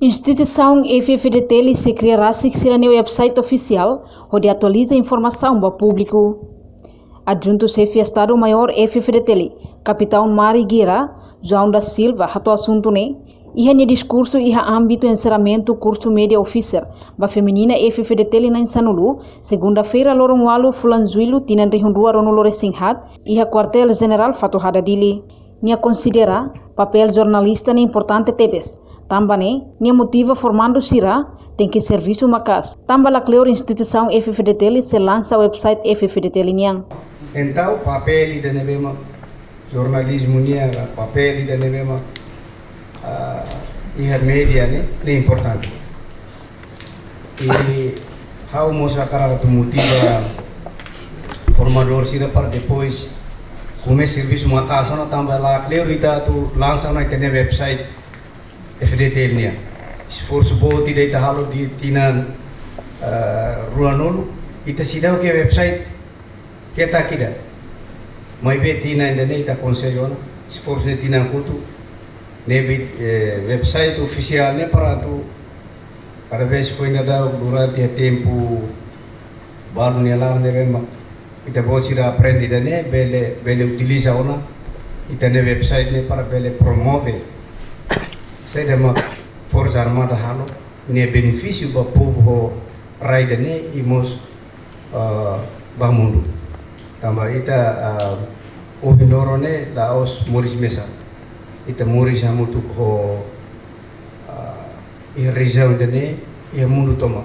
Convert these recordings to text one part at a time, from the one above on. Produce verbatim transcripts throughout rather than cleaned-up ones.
Instituisaun F-FDTL sei kria rasik sira-nia website ofisiál hodi atualiza informasaun ba públiku. Adjuntu Xefe Estadu Maiór F-FDTL, Kapitaun Mari Gira, João da Silva, hato'o asuntu ne'e iha nia diskursu iha ámbitu enserramentu kursu Media Officer ba feminina F-FDTL na'in sanulu, segunda-feira, loron ualu fulan Jullu, tinan rihun rua ruanulu resin haat, iha Kuartél Jenerál Fatuhada, Dili. Nia konsidera papél jornalista ne'e importante tebes. Tanba ne'e, nia motiva formandu sira tenke servisu maka'as. Tanba lakleur instituisaun F-FDTL sei lansa website F-FDTL nian. Entaun, papél ida ne'ebé mak jornalizmu nian, papél ida ne'ebé mak, ah, iha média ne'e, ne'e importante. I ha'u mós hakarak atu motiva formadór sira para depois komesa servisu maka'as ona, tanba lakleur ita atu lansa ona ita-nia website F-FDTL nian. Esforsu boot ida ita halo iha tinan, eh, ruanulu, ita seidauk iha website ketak ida. Maibé tinan ida-ne'e ita konsege ona, esforsu ne'e tinan kotuk, ne'ebé, eh, website ofisiál ne'e para atu, kada vez foin dadauk durante tempu balu nia laran ne'ebé mak ita-boot sira aprende ida-ne'e, bele, bele utiliza ona ita-nia website ne'e para bele promove saida mak Forsa Armada halo, nia benefísiu ba povu ho rai ida-ne'e i mós, ah, ba mundu. Tanba ita, ah, ohin loron ne'e la'ós moris mesak. Ita moris hamutuk ho, ah, iha rejiaun ida-ne'e, iha mundu tomak.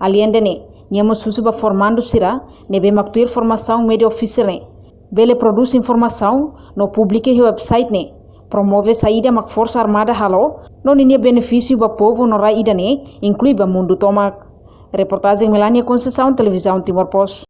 Aleinde ne'e, nia mós husu ba formandu sira ne'ebé mak tuir formasaun Media Officer ne'e, bele prodús informasaun no publika iha website ne'e, promove saida mak Forsa Armada halo, no ninia benefísiu ba povu no rai ida-ne'e, inklui ba mundu tomak. Reportajen Melania Conceição, Televizaun Timor Post.